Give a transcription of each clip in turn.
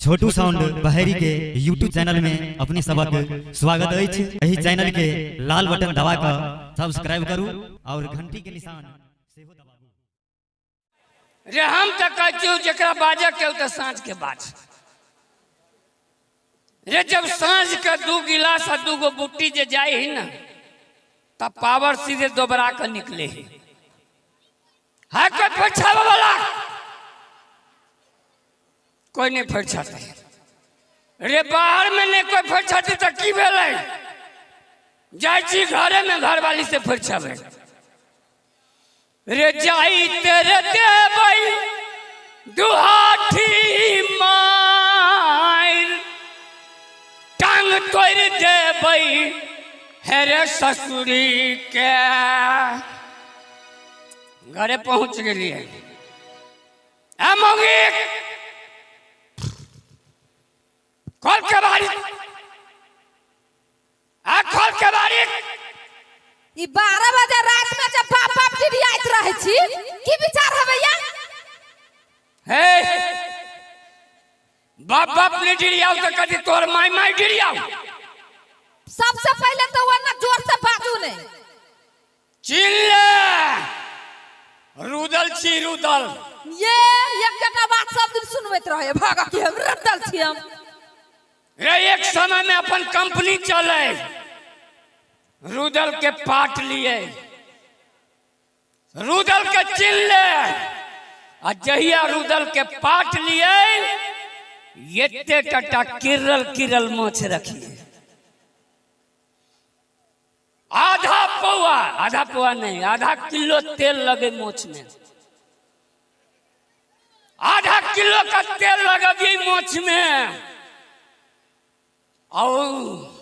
छोटू sound Baheri के YouTube channel में अपने सबक स्वागत अछि। एहि चैनल के लाल बटन दबा कऽ सब्सक्राइब करू और घंटी के निशान सेहो दबाबू। रे हम तऽ कहै छियौ, जकरा बाजऽ के तऽ साँझ के बाज रे। जब साँझ के 2 गिलास आ 2 गो बुट्टी जे जाइ ही ना, तब पावर सीधे दोबरा के निकले ही है। कोई फरिछावे वाला कोई नहीं फरिछाते रे। बाहर में नहीं कोई फरिछाते तऽ की भेलै? जाइ छी घरे में घरवाली से फरिछावे रे। जाई तेरे देबै दुहाठी मार, टांग तोड़ देबै हेरे ससुरी के। घरे पहुंच गेलियै। ए मौगी, खोल के बारी, आ खोल के बारी। ई 12 बजे रात में जब बाप बाप डिडियाइत रहे छी, की विचार हवैया? हे, बाप बाप नहीं डिरियाओ तो कथी तोर माई माई डिरियाओ? सबसे पहले तो वो ना जोर से बाजू नहीं। चिल्ले, रुदल छी रुदल। ये एकटा बात सब दिन सुनबैत रहे भागा कि हम रुदल छी हम। रे एक समय में अपन कंपनी चले, रुदल के पाट लिए, रुदल के चिल्ले, आ जहिया रुदल के पाट लिए, एते टटा किरल किरल माछ रखिए। आधा पौआ, आधा पौआ नहीं, आधा किलो तेल लगे मोछ में। आधा किलो का तेल लगबिए मोछ में। और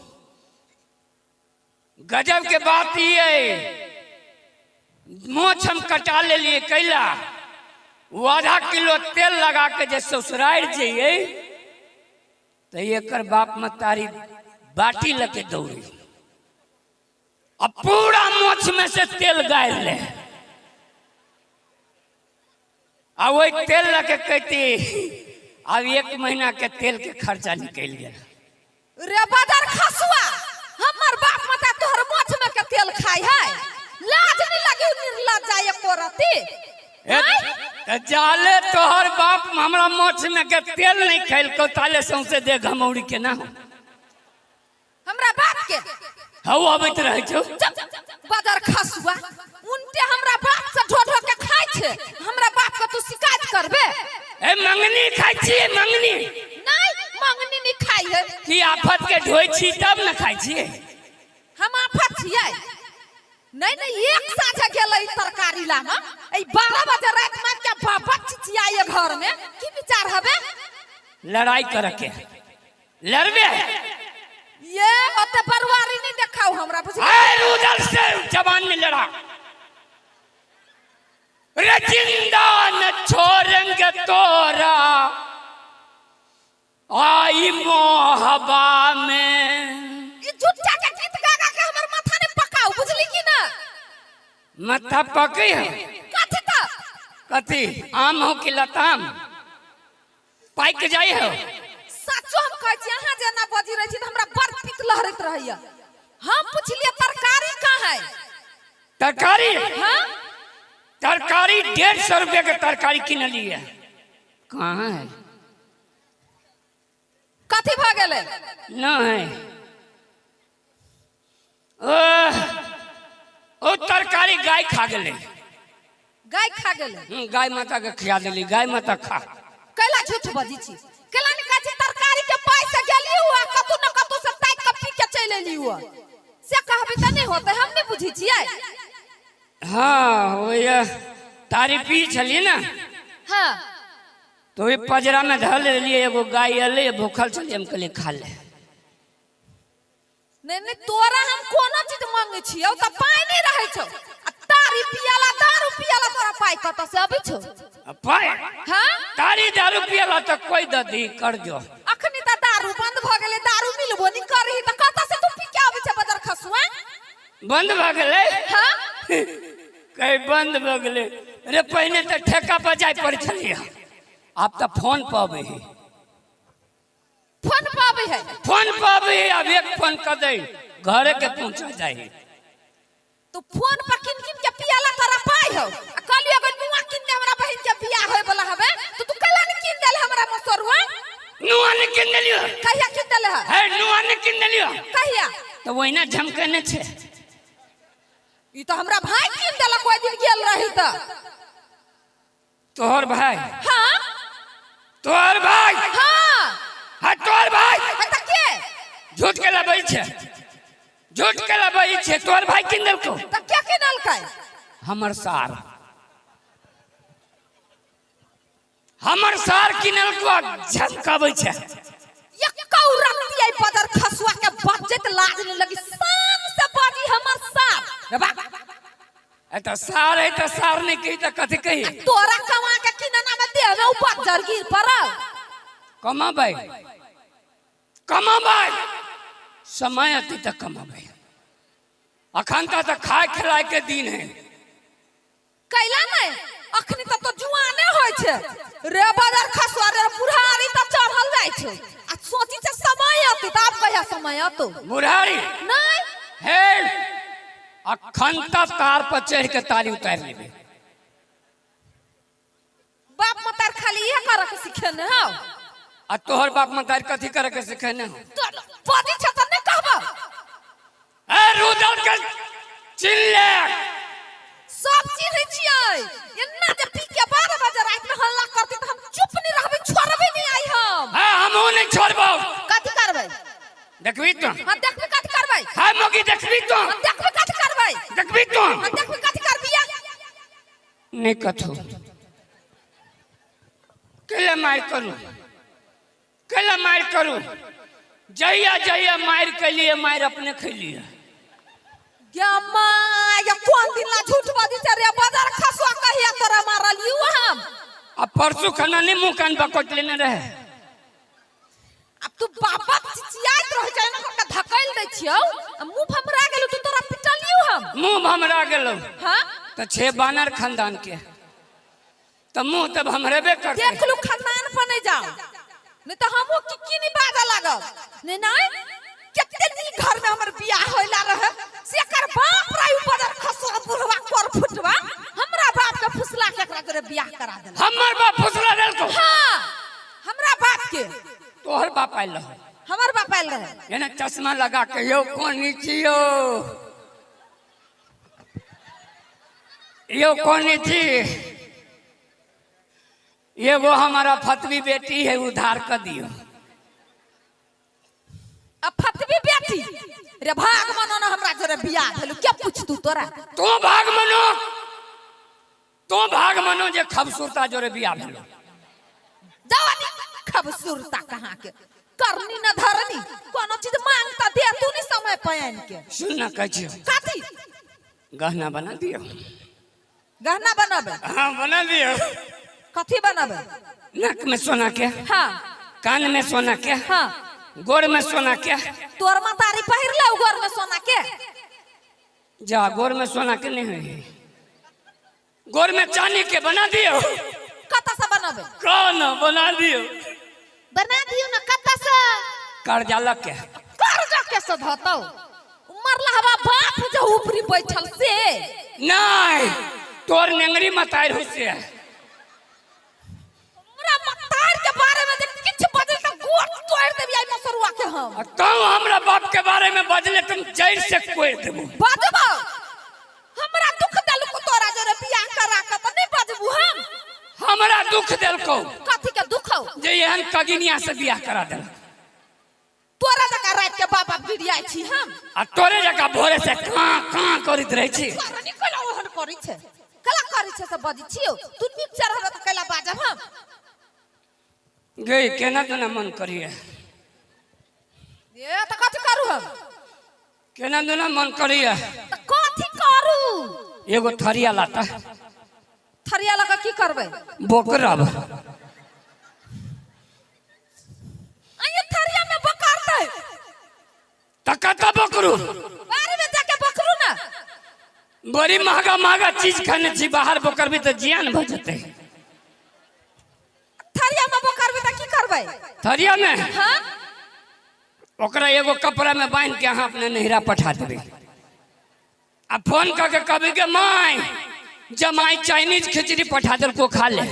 गजब के बात ई है, मोछ हम कटा ले लिए। कैला? वो आधा किलो तेल लगा के जे ससुराल जाइए तो एकर बाप मतारी बाटी लके दौड़ी, अब पूरा मोछ में से तेल गाड़ ले, आ वही तेल लके कहती, अब 1 महीना के तेल के खर्चा निकल गया। रे बदर खसुआ, हमर बाप माता तोहर मोछ में के तेल खाई है? लाज नहीं लगी निर्लज एको रती? जाले तोहर बाप हमरा मोछ में के तेल नहीं खेलको, ताले सौंसे दे घमौरी के ना हो। हमरा बाप के हौ अबैत रहै छौ। बदर खसुआ, उनटे हमरा बाप से ढो ढो के खाइ छै, हमरा बाप के तू शिकायत करबे? ए मंगनी खाइ छी मंगनी? नहीं, मंगनी नहीं खाइ है। की आफत के ढोइ छी तब न खाइ छी? हम आफत छियै? नहीं नहीं, एक साँझ गेलै तरकारी लाना, ए 12 बजे रात में क्या बाबा चिचियाए घर में, की विचार हबे? लड़ाई करे के लड़बे? ये ओते बरुआरी नहीं देखाओ हमरा, बुझली? ए रुदल से जवान में लड़ा रे, जिंदा न छोड़ेंगे तोरा आई मोहबा में। ई झूठा के गीत गा गा के हमर माथा ने पकाओ, बुझली की ना? माथा पकी है। कथी त? कथी आम हो कि लताम पाइक जाई हो? सचो हम कहै छी, अहाँ जेना बजी रहै छी त हमरा बड़ पित्त लहरैत रहैया। हम पुछलियै तरकारी कहाँ है? तरकारी? हाँ। तरकारी 150 रुपये के तरकारी किनलिए, कहाँ है? कथी भऽ गेलै? नहीं, ओ तरकारी गाय खा गेलै। गाय खा गेलै? गाय माता के खिया देली, गाय माता खा। कैला झूठ बजी छी? कैला ने कहै छी तरकारी के पाइ से गेली हुआ, कतौ न कतौ से ताकि के पी के चलि एली हुआ, से कहबी तऽ नहि होतै, हम नहि बुझै छियै। हाँ, ओए तारी पी छलियै ना। हाँ। तो ओहि पजरा में धऽ लेलियै, एगो गाय एलै, भूखल छलियै, हम कहलियै खा ले। नहीं नहीं, तोरा हम कोनो चीज मांगे छियौ तऽ पाइ नहि रहै छौ, आ तारी पियला दारू पियला तोरा पाइ कतऽ से अबै छौ? पाइ? हाँ। तारी दारू पियला तऽ कोई दऽ दी कर जो। अखनी तऽ दारू बंद भऽ गेलै, दारू मिलबो नहि करही तऽ कतऽ से तू पी के अबै छै बदर खसुआ? बंद भऽ गेलै? हाँ। कहीं बंद भऽ गेलै रे। पहिने तऽ ठेका पर जाय पड़ै छलियै, आब तऽ फोन पर अबै है। है? फोन पर आबै है, आब एक फोन कर दे घरे के पहुंचा जाए। तू फोन पर किन किन के पियाला तोरा पाई हो? आ कहलियो एगो नुआ किन दे, हमरा बहिन के बियाह होय वाला हवे, तो तू कैला नहीं किन देल हमरा मसरुआ? नुआ ने किन देलियो। कहिया किन देले है? है नुआ ने किन देलियो। कहिया? तो वहीना झमकने छे। ई तो हमरा भाई किन देलक ओइ दिन गेल रही त। तोहर भाई? हाँ। तोहर भाई? हाँ। हाँ तोहर भाई। हाँ त के? झूठ के लबै छे, झूठ के लबै छे। तोहर भाई किन देलको? त के किनलकै? हमर सार, हमर सार किनलको, झमकाबै छे। एक रत्ती आई बदर खसुआ के बजत लाज नहीं लगी, शान से बाजी हमर सार। रे बा ए त सार है त सार नहीं कही त कथी कही? तोरा कमा के किनना में देह में ऊपर जरगीर पड़ल। कमाबै कमाबै, समय अति तक कमाबै। अखन तक खाए खिलाए के दिन है। कैला नहीं अखनी तक तो जुआने होय छे रे बदर खसुआ रे, बुढ़ारी त चढ़ल जाय छे। आ सोची छे समय अति त आब कहिया समय अतो? बुढ़ारी नहीं हे अखन तक तार पर चढ़ के ताली उतार लेबे। बाप मतार खाली इहे करे के सिखेने हौ। आ तोहर बाप मतार कथी करे के सिखेने हौ? तो बजी छे त नहीं कहबो। ए रुदल के चिल्ले सब चिन्है छियै। एना जे पी के 12 बजे राति में हल्ला करती त हम चुप नहीं रहबै, छोड़बै नहीं आई हम। हां हमहू नहीं छोड़बो। कथी करबै? देखबी तो। हां देखबी कथी करबै? हां मोगी देखबी तो। हां देखबी कथी करबै? देखबी तो। हां देखबी कथी करबिया? नहीं कथो केला मार करू, केला मार करू। जहिया जहिया मार के लिए मार अपने खेलिए। या कौन दिन ला झूठ बाजी छे रे बदर खसुआ? कहिया तोरा मारलियो हम? अब परसों खाना नहीं मुंह कान बकट लेने रहे। अब तू बाबा चिचियाइत रह छै ना करके धकेल दै छियौ आ मुंह भमरा गेलौ, तू तोरा पिटलियो हम। मुंह भमरा गेलौ? हां। त छे बानर खानदान के त मुंह तब हमरेबे करते। देख लू खानदान पर नहीं जाओ, नहीं तो हमहू की नहीं बाजा लागब। नहीं नहीं कते नीक घर में हमर बियाह होइला रहे, से एकर बाप रही बदर खसुआ बुढ़वा कर फुटवा हमरा बाप के फुसला के एकरा जोरे बियाह करा देलक। हमर बाप फुसला देलको? हां हमरा बाप के। तोहर बाप आयल रहे? हमर बाप आयल रहे। एना चश्मा लगा के यो कोनी छियो, यो कोनी छी, ये वो हमारा फतवी बेटी है, उधार कर दियो। अब फतवी बेटी रे भाग मनो ना हमरा जोरे बियाह भेलु, के पूछतू तोरा? तू भाग मनो, तू भाग मनो जे खबसूरता जोरे बियाह भेलु। जाओ खबसूरता कहाँ के करनी न धरनी, कोनो चीज मांगता दे तू नहीं समय पहन के। सुन ना कहै छियो। कथी? गहना बना दियो। गहना बनाबे? हाँ बना दियो। कथी बनाबे? नाक में सोना के। हाँ। कान में सोना के। हाँ। गोर में सोना के। तोर मतारी पहिर ले गोर में सोना के। जा गोर में सोना के नहीं है, गोर में चांदी के बना दियो। कत से बनाबे? कौन बना दियो? बना दियो ना कत से? कर्जा लग के। कर्जा के से धतौ मरला हवा बाप जो ऊपरी बैठल से। नहीं तोर नेंगरी मतार हो से। हमरा मतार के बारे में जे किछ बजल त गोड़ तोड़ देबी आई मसरुआ के हम। आ तू हमरा बाप के बारे में बजले तुम जड़ से कोड़ देबो। बजबो हमरा दुख देलको तोरा जोरे बियाह करा के त नहीं बजबू हम। हमरा दुख देलको? कथी के दुख हौ? जे एहन कगिनिया से बियाह करा देलक। तोरा जका रात के बाबा बिरियाइ छी हम। आ तोरे जका भोरे से कां कां करैत रहै छी। करनी कैला ओहन करै छै, कैला करै छै से बजै छियौ। तू नीक से रहबे त कैला बाजब हम? गे केना केना मन करिए। ए त कथी करू हम? केना केना मन करिए। त कथी करू? एगो थरिया लाता। थरिया लगा की करबै? बोकरब। आइए थरिया में बोकरतै। त कत बोकरू? बाड़ी में जाके बोकरू ना। बड़ी महंगा महंगा चीज खाने छी, बाहर बोकरबी त जियान भ जेतै। थरिया में बोकरबी त की करबै? थरिया में? हां। ओकरा एगो कपड़ा में बांध के अहाँ अपने नैहरा पठा देबै। आ फोन कऽ के कहबै के माय जमाई चाइनीज खिचड़ी पठा देलको, खा ले।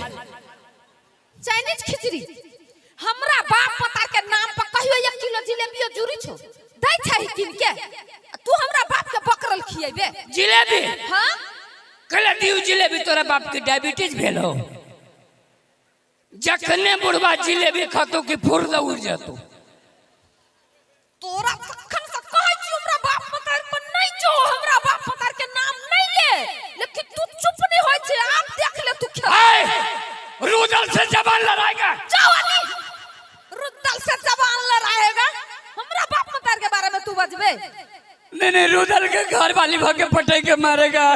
चाइनीज खिचड़ी हमरा बाप पता के नाम पर कहियो 1 किलो जिलेबियो जुरी छो दै छै किन के, तू हमरा बाप के बकरल खिएबे जिलेबी? हां कहले दियौ जिलेबी, तोरा बाप के डायबिटीज भेल हो। जखने बुढ़वा जिलेबी खातो कि फुर द उड़ जतो। तोरा तखन से कहै छी हमरा बाप पतार पर नहीं जो, हमरा बाप पतार के नाम नहीं ले, लेकिन तू चुप नहीं होय छे। आप देख ले तू खेल। रुदल से जबान लड़ाएगा। जाओ अली, रुदल से जबान लड़ाएगा। हमरा बाप पतार के बारे में तू बजबे नहीं नहीं, रुदल के घर वाली भाग के पटे के मारेगा,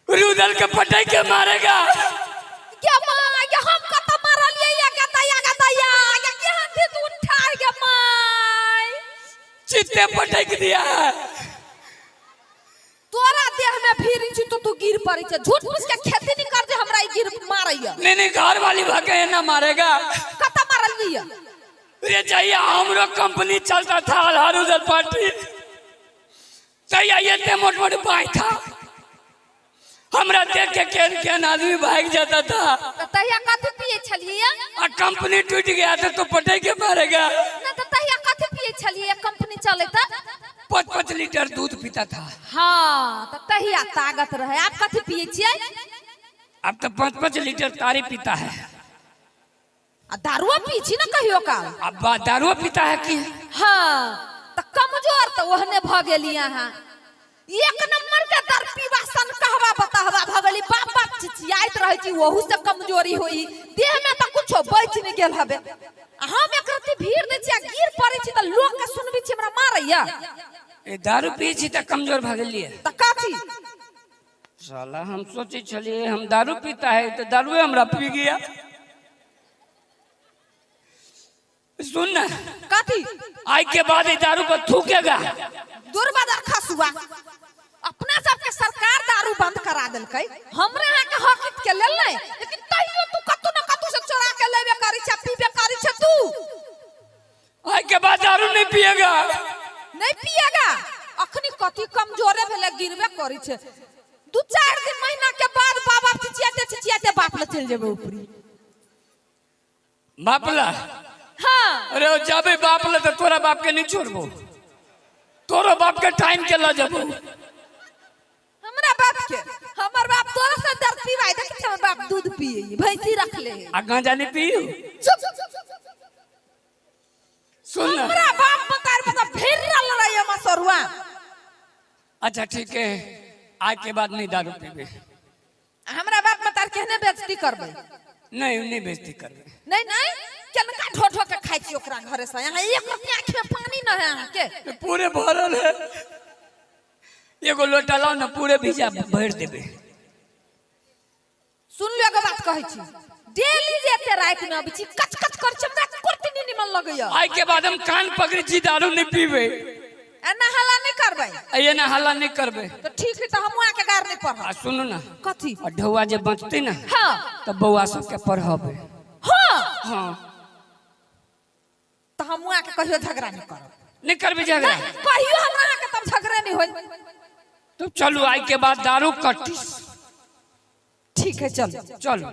रुदल के पटे के मारेगा। क्या माँ या हम कत मारलिए या गदया गदया या केहन थी तू उठा के my चित्ते पटक दिया। तोरा देह में भीड़ छी तो तू गिर पड़े छे, झूठ मूठ के खेती नहीं कर दे हमरा ई गिर मारैया। नहीं नहीं, घर वाली भाग के ना मारेगा। कत मारलिए रे चाहिए हमरो कंपनी चलता था रुदल पार्टी, चाहिए ये मोट मोट बाई था, हमरा देख के केन केन आदमी भाग जाता था। त तहिया कथी पिए छलिए? आ कंपनी टूट गया था तो पटे के मारेगा। ना त तहिया कथी पिए छलिए कंपनी चले त? 5-5 लीटर दूध पीता था। हाँ त तहिया ताकत रहे। आप कथी पिए छिए? अब तो 5-5 लीटर तारी पीता है। आ दारुआ पी छी ना कहियो काल? अब दारुआ पीता है कि? हाँ त कमजोर त ओहने भ गेली अहाँ। एक नंबर के दर पीवा सन कहवा बताहवा भ गेली। बाप बाप चिचियाइत रहै छी, ओहू से कमजोरी होई, देह में त कुछो बचि नहीं गेल हबे। हम एक रत्ती भीड़ दै छी आ गिर पड़ै छी त लोग के सुनबी छी हमरा मारैया। ए दारू पी छी त कमजोर भ गेलिए। त कथी साला हम सोचै छलिए हम दारू पीता है तो दारुए हमरा पी गया। सुन ना कथी आई के बाद ई दारू पर थूकेगा। दुर्बदर खसुआ अपना सबके सरकार दारू बंद करा देलकै, हमरे यहाँ के हक हित के लेल नहीं, लेकिन तैयो तू कतू न कतू से चोरा के लेबे करी छे, पीबे करी छे तू। आई के बाद दारू नहीं पिएगा। नहीं पिएगा। अखनी कथी कमजोरे भेले गिरबे करी छे। 2-4 दिन महीना के बाद बाबा चिचियाते चिचियाते बाप ले चल जेबे ऊपरी। बाप ला? हाँ। अरे जाबे बाप ले तो तोरा बाप के नहीं छोड़बो, तोरो बाप के टाइम के ल जबो। हमरा बाप के, हमर बाप तोरा से दर्द पीवाई, देखी हमर बाप दूध पिए, भैंसी रख ले। आ गांजा नहीं पियो? चुप। सुन ना। हमरा बाप बतार बता फिर लड़ाई हम सरुआ। अच्छा ठीक है, आज के बाद नहीं दारू पीबे। हमरा बाप बतार केहने बेइज्जती करबे? नहीं नहीं बेइज्जती करबे। नहीं नहीं, केनका ढो ढो के खाइ छी ओकरा घरे से, यहाँ एक रत्ती आँखि में पानी न है अहाँ के। पूरे भरल है, एगो लोटा लाओ ना पूरे भीजा भर देबे। सुन लियो एगो बात कहै छी, डेली जे एते राति में अबै छी कच कच कर छी, हमरा कुर्ती नहीं निमन लगैया। आई के बाद हम कान पकड़े छी दारू नहीं पीबे। एना हल्ला नहीं करबै। एना हल्ला नहीं करबै। तो ठीक है, तो हमहूँ आके गार नहीं पढ़ब। आ सुनू ना। कथी? आ ढौआ जे बचतै ना, हाँ। तो बौआ सबके पढ़बै। हाँ। हाँ। तो हमहूँ आके कहियो झगड़ा नहीं करब। नहीं करबै झगड़ा? कहियो हमरा अहाँके तब झगड़ा नहीं होई। तो चलू आई के बाद दारू कट्टी। ठीक है चल चलो।